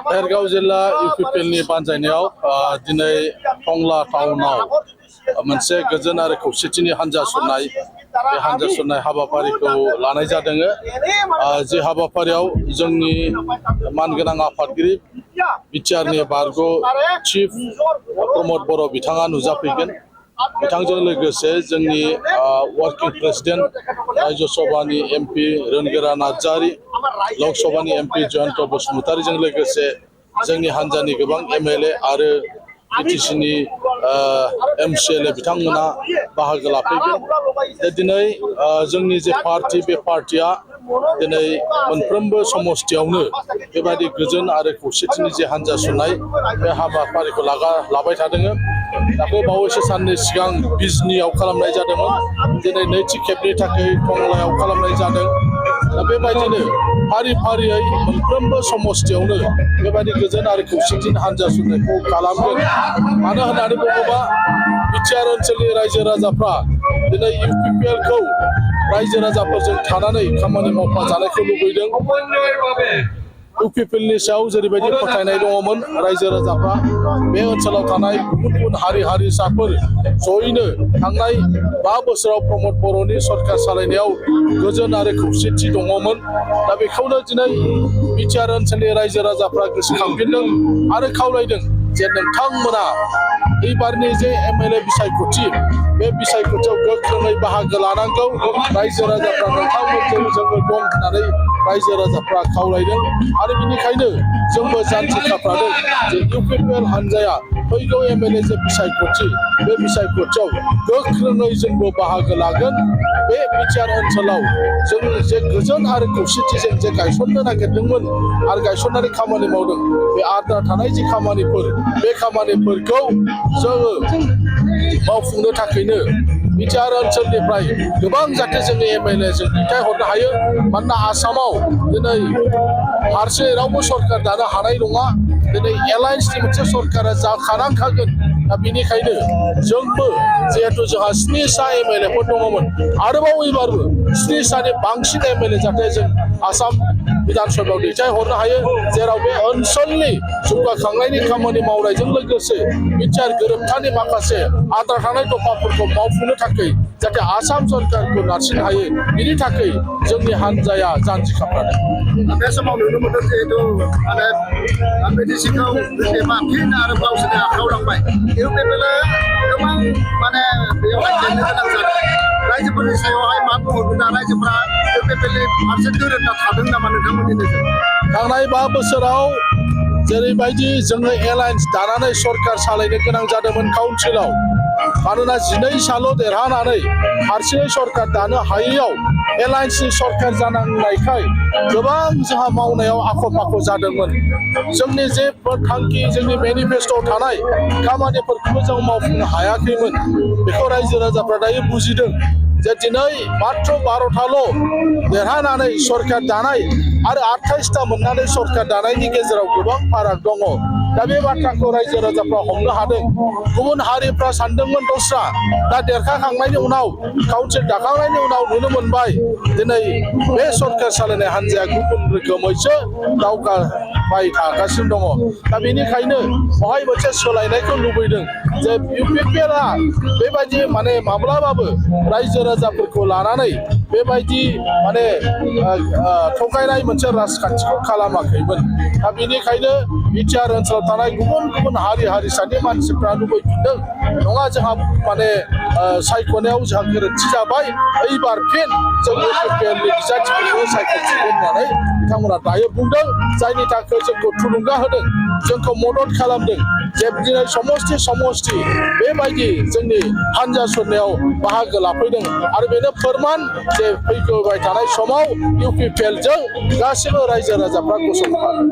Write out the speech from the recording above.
बेरगाव जिल्ला इउपिपिएलनि बानजायनायाव दिनै टंला टाउनाव मोनसे गोजोन आरो खौसेथिनि हानजा सुरनाय बे हानजा सुरनाय हाबाफारिखौ लानाय जादों। जे हाबाफारियाव जोंनि मानगोनां आफादगिरि बिटिआरनि बारग' चिफ प्रमद बर' बिथाङा नुजाफैगोन। बिथांजों लोगोसे जोंनि वर्किं प्रेसिडेन्ट राज्य सभानि एमपि रोनगोरा नार्जारी, लक सभानि एमपि जयन्त बसुमतारीजों लोगोसे जोंनि हानजानि गोबां एमएलए आरो बिटिसिनि एमसिएलए बिथांमोना बाहागो लाफैगोन। दिनै जोंनि जे पार्टी बे पार्टीया दिनै मोनफ्रोमबो समस्थियावनो बेबायदि गोजोन आरो खौसेथिनि जे हानजा सुरनाय बे हाबाफारिखौ लाबाय थादों। दाख्लै बावैसो साननि सिगां बिजनियाव खालामनाय जादोंमोन, दिनै नैथि खेबनि थाखाय टंलायाव खालामनाय जादों। दा बेबायदिनो फारि फारियै मोनफ्रोमबो समस्थियावनो बेबायदि गोजोन आरो खौसेथिनि हानजा सुरनायखौ खालामगोन। मानो होननानै बुङोबा बिटिआर ओनसोलनि रायजो राजाफ्रा दिनै इउपिपिएलखौ रायजो राजाफोरजों थानानै खामानि मावफाजानायखौ लुबैदों। इउपिपिएलनि सायाव जेरैबायदि फोथायनाय दङमोन रायजो राजाफ्रा, बे ओनसोलाव थानाय गुबुन गुबुन हारि हारिसाफोर जयैनो थांनाय 5 बोसोराव प्रमद बर'नि सरकार सालायनायाव गोजोन आरो खौसेथि दङमोन। दा बेखौनो दिनै बिटिआर ओनसोलनि रायजो राजाफ्रा गोसोखांफिनदों आरो खावलायदों जे नोंथांमोना एबारनि जे एमएलए बिसायख'थि बे बिसायख'थियाव गोख्रोङै बाहागो लानांगौ। रायजो राजाफ्रा नोंथांमोनजों जोङो दं होननानै रायजो राजाफ्रा खावलायदों आरो बेनिखायनो जोंबो जान्थि खाफ्रादों जे इउपिपिएल हानजाया फैगौ एमएलए जे बिसायख'थि बे बिसायख'थियाव गोख्रोङै जोंबो बाहागो लागोन। बे बिटिआर ओनसोलाव जों जे गोजोन आरो खौसेथिजों जे गायसननो नागिरदोंमोन आरो गायसननानै खामानि मावदों, बे आद्रा थानाय जे खामानिफोर बे खामानिफोरखौ जोङो मावफुंनो थाखायनो बिटिआर ओनसोलनिफ्राय गोबां जाहाथे जोंनि एमएलए जों दैथायहरनो हायो। मानोना आसामाव दिनै हारसिङै रावबो सरकार दानो हानाय नङा। दिनै एलायन्सनि मोनसे सरकारा जाखानांखागोन। दा बेनिखायनो जोंबो जिहेतु जोंहा 7सा एमएलएफोर दङमोन, आरोबाव एबारबो 7सानि बांसिन एमएलए जाहाथे जों आसाम बिधान सभायाव दैथायहरनो हायो, जेराव बे ओनसोलनि जौगाखांनायनि खामानि मावनायजों लोगोसे बिटिआर गोरोबथानि माखासे आद्रा थानाय दफाफोरखौ मावफुंनो थाखाय जाहाथे आसाम सरकारखौ नारसिननो हायो, बिनि थाखाय जोंनि हानजाया जान्थि खाफ्रादों। बे समाव नुनो मोनदों जिहेतु बिटिसिखौ फिन आरो गावसोरनि आखायाव लांबाय। इउपिपिएलआ गोबां बेवहाय जेननो गोनां जादों। रायजोफोरनि सायावहाय मा बुंहरगोन दा रायजोफोरा इउपिपिएलनि फारसे गोरोबना थादों नामा नोंथांमोननि नोजोर? थांनाय 5 बोसोराव जेरैबायदि जोङो एलायन्स दानानै सरकार सालायनो गोनां जादोंमोन काउन्सिलाव, मानोना 12 साल' देरहानानै हारसिङै सरकार दानो हायैयाव एलायन्सनि सरकार जानांनायखाय गोबां जोंहा मावनायाव आख' फाख' जादोंमोन। जोंनि जे थांखि जोंनि मेनिफेस्ट'आव थानाय खामानिफोरखौबो जों मावफुंनो हायाखैमोन। बेखौ रायजो राजाफ्रा दायो बुजिदों जे दिनै मात्र 12थाल' देरहानानै सरकार दानाय आरो 28टा मोननानै सरकार दानायनि गेजेराव गोबां फाराग दङ। दा बे बाथ्राखौ रायजो राजाफ्रा हमनो हादों। गुबुन हारिफ्रा सानदोंमोन दस्रा, दा देरखाखांनायनि उनाव काउन्सिल दाखांनायनि उनाव नुनो मोनबाय दिनै बे सरकार सालायनाय हानजाया गुबुन रोखोमैसो दावगाबाय थागासिनो दङ। दा बेनिखायनो बेवहाय मोनसे सोलायनायखौ लुबैदों जे इउपिपिएलआ बेबायदि माब्लाबाबो रायजो राजाफोरखौ लानानै बेबायदि थगायनाय मोनसे राजखान्थिखौ खालामाखैमोन। दा बेनिखायनो बिटिआर ओनसोलाव थानाय गुबुन गुबुन हारि हारिसानि मानसिफ्रा लुबैफिनदों नङा जोंहा सायख'नायाव जोंहा गोरोन्थि जाबाय, एबार फिन जों इउपिपिएलनि बिजाथिफोरखौ सायख'फिनगोन होननानै बिथांमोना दायो बुंदों। जायनि थाखाय जोंखौ थुलुंगा होदों, जोंखौ मदद खालामदों जे दिनै समस्ति बेबायदि जोंनि हानजा सुरनायाव बाहागो लाफैदों। आरो बेनो फोरमान जे फैबाय थानाय समाव इउपिपिएलजों गासिबो रायजो राजाफ्रा गसंथागोन।